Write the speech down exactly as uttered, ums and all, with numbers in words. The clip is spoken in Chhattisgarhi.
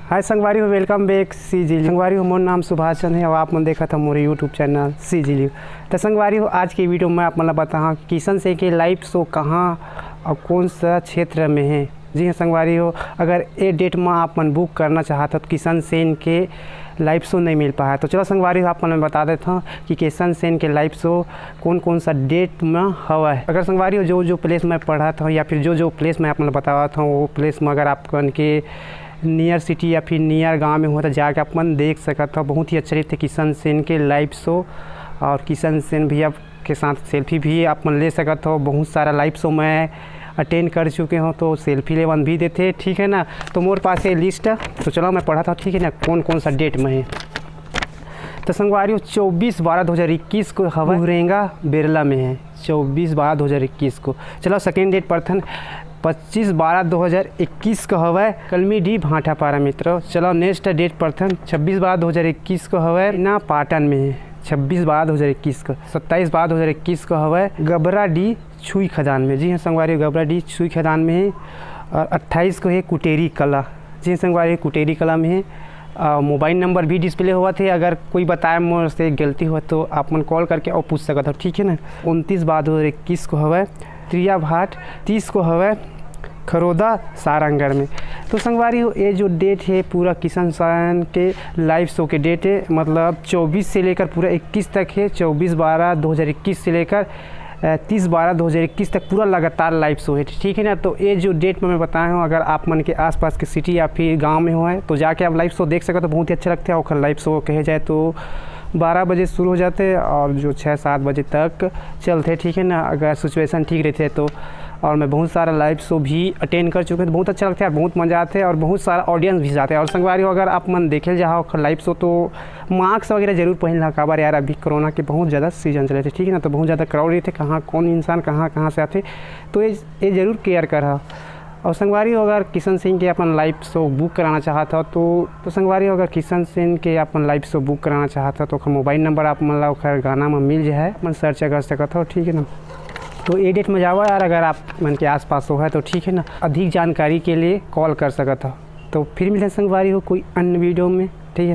हाय संगवारी हो, welcome back C G Live। संगवारी हो, मोर नाम सुभाष चंद है और आप मन देखत हो मोर YouTube channel C G Live। तो संगवारी हो, आज के video में आप मन ला बताहा किशन सेन के live show कहाँ और कौन सा क्षेत्र में है। जी हाँ संगवारी हो, अगर ए date में आप मन book करना चाहत हो तो किशन सेन के live show नहीं मिल पाहा। तो चलो संगवारी हो, आप मन मैं बता देता हूँ कि किशन सेन के live show कौन कौन सा date में हवा है। अगर संगवारी हो, जो जो place मैं पढ़त हूँ या फिर जो जो place मैं आप मन ला बतावत हूँ, वो place में अगर आप मन के near city या फिर near गांव में हो तो जाके आप मन देख सकत हो। बहुत ही अच्छा रहते किशन सेन के live show और किशन सेन भैया के साथ selfie भी आप मन ले सकत हो। बहुत सारा live show मैं attend कर चुके हो तो selfie लेवन भी देते, ठीक है ना। तो मोर पास ये list है, तो चलो मैं पढ़त हूँ, ठीक है ना, कौन कौन सा date में है। तो संगवारी हो, चौबीस बारह दो हज़ार इक्कीस को हवा उरेंगा बेरला में है, चौबीस बारह दो हज़ार इक्कीस को। चलो second date पढ़थन, पच्चीस बारह दो हज़ार इक्कीस को हवा कलमी डी भाटापारा मित्र। चलो next date पढ़थन, छब्बीस बारह दो हज़ार इक्कीस को हवा ना पाटन में है, छब्बीस बारह दो हज़ार इक्कीस को। सत्ताईस बारह दो हज़ार इक्कीस को हवा गबरा डी छुई खदान में। जी हाँ संगवारी हो, गबरा डी छुई खदान में है। और अट्ठाईस को है कुटेरी कला। जी हाँ संगवारी हो, कुटेरी कला में है। आ, mobile number भी display होवत है, अगर कोई बताए मोर से गलती हो तो आप मन call करके और पूछ सकत हो, ठीक है ना। उनतीस बारह दो हज़ार इक्कीस को हवा त्रिया भाट, तीस को हवा खरोदा सारंगढ़ में। तो संगवारी हो, ये जो date है पूरा किशन सेन के live show के date है, मतलब चौबीस से लेकर पूरा इक्कीस तक है, चौबीस बारह दो हज़ार इक्कीस से लेकर तीस बारह दो हज़ार इक्कीस तक पूरा लगातार live show है, ठीक है ना। तो ये जो date में मैं बताया हूँ, अगर आप मन के आसपास के city या फिर गांव में हो है तो जाके आप live show देख सकते हो, बहुत ही अच्छा लगता है। और live show कहे जाए तो बारह बजे शुरू हो जाते हैं और जो छः सात बजे तक चलते हैं, ठीक है ना, अगर situation ठीक रहते हैं तो। और मैं बहुत सारा live show भी attend कर चुके हैं, तो बहुत अच्छा लगता है, बहुत मज़ा आता है और बहुत सारा audience भी जाते हैं। और संगवारी हो, अगर आप मन देखे जाओ live show तो mask वगैरह जरूर पहन ला, काबर यार अभी कोरोना के बहुत ज़्यादा season चले थे, ठीक है ना, तो बहुत ज़्यादा crowd रहते, कहाँ कौन इंसान कहाँ कहाँ से आते, तो ये ये जरूर care कर। और संगवारी हो, अगर किशन सेन के अपन live show book कराना चाहत हो तो तो संगवारी हो, अगर किशन सेन के अपन live show book कराना चाहत हो तो ओकर mobile number आप मन ला ओकर गाना में मिल जाए, अपन search कर सकत हो, ठीक है ना। तो ये date में जावा यार, अगर आप मन के आसपास हो है तो, ठीक है ना। अधिक जानकारी के लिए call कर सकत हो। तो फिर मिलते हैं संगवारी हो कोई अन्य video में, ठीक है ना।